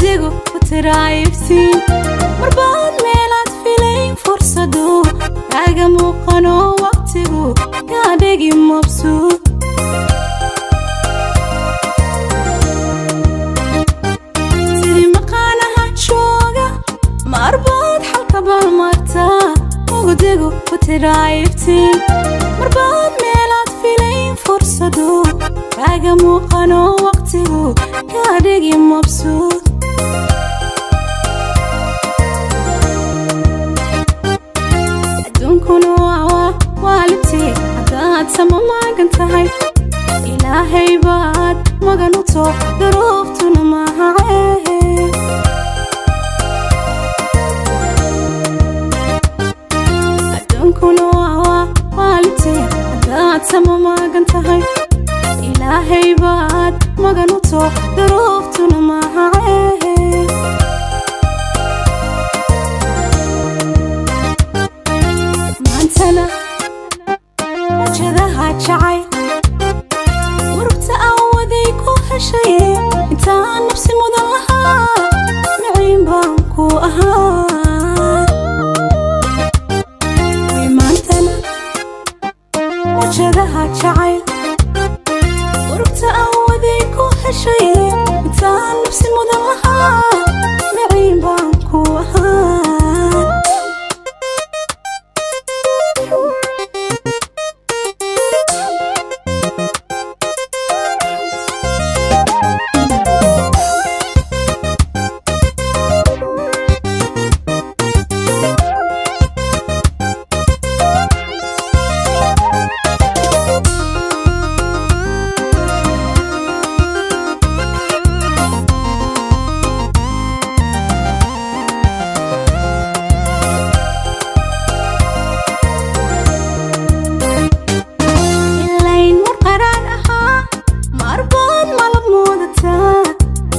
Mugdigu ku tiraayibtiin marbaad meelaad filayn fursadu kaaga muuqano waqtigu kaa dhigi mabsuud. Sidii maqaanaha jooga marbaad xalka balmartaa mugdigu ku tiraayibtiin marbaad meelaad filayn fursadu kaaga muuqano waqtigu kaa dhigi mabsuud. Adduunkuna waa waalidtii haddaad sama magan tahay, Ilaahay baad magan u too, duruuftuna maaha ceeb. Adduunkuna waa waalidtii haddaad sama magan tahay, Ilaahay baad magan u too, duruuftuna maaha ceeb. Maantana mujadaha jacayl murugta awaday ku heshay, intaan nafsi mudan lahaa maciin baan ku ahaa. Maantana mujadaha jacayl murugta awaday ku heshay, intaan nafsi mudan lahaa maciin baan ku ahaa. Ilayn mar qaraar ahaa marbaad malab moodataa,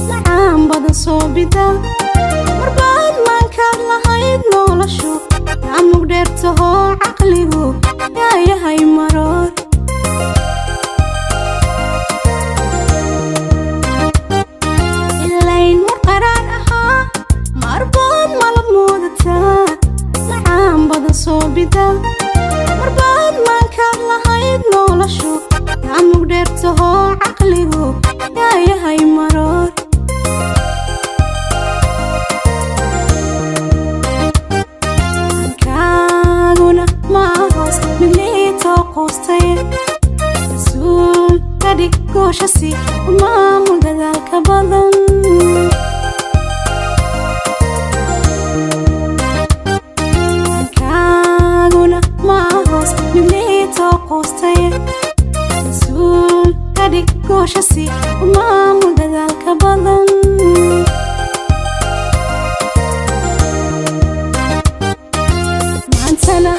macaan badan soo bida marbaad maankaad lahayd noloshu kaa mugdheertahoo caqligu kaa yahay maroor. Ilayn mar qaraar ahaa marbaad malab moodataa, macaan badan soo bida marbaad maankaad lahayd noloshu kaa mugdheertahoo caqligu kaa yahay maroor. Kaaguna ma hoos mid liitoo quustay, mas-uul ka dhig gooshasi u maamul dadaalka badan. Kaaguna ma hoos mid liitoo quustay, mas-uul ka dhig gooshasi u maamul dadaalka badan. Maantana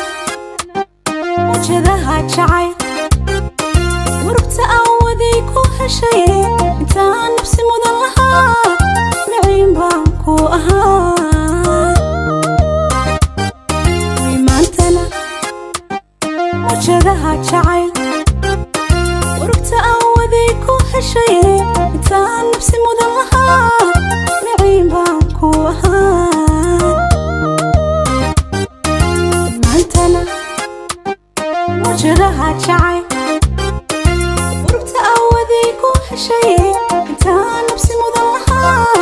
mujadaha jacayl murugta awaday ku heshay, intaan nafsi mudan lahaa maciin baan ku ahaa. Maantana mujadaha jacayl murugta awaday ku heshay, intaan nafsi mudan lahaa maciin baan ku ahaa. Maantana mujadaha jacayl murugta awaday ku heshay, intaan nafsi mudan lahaa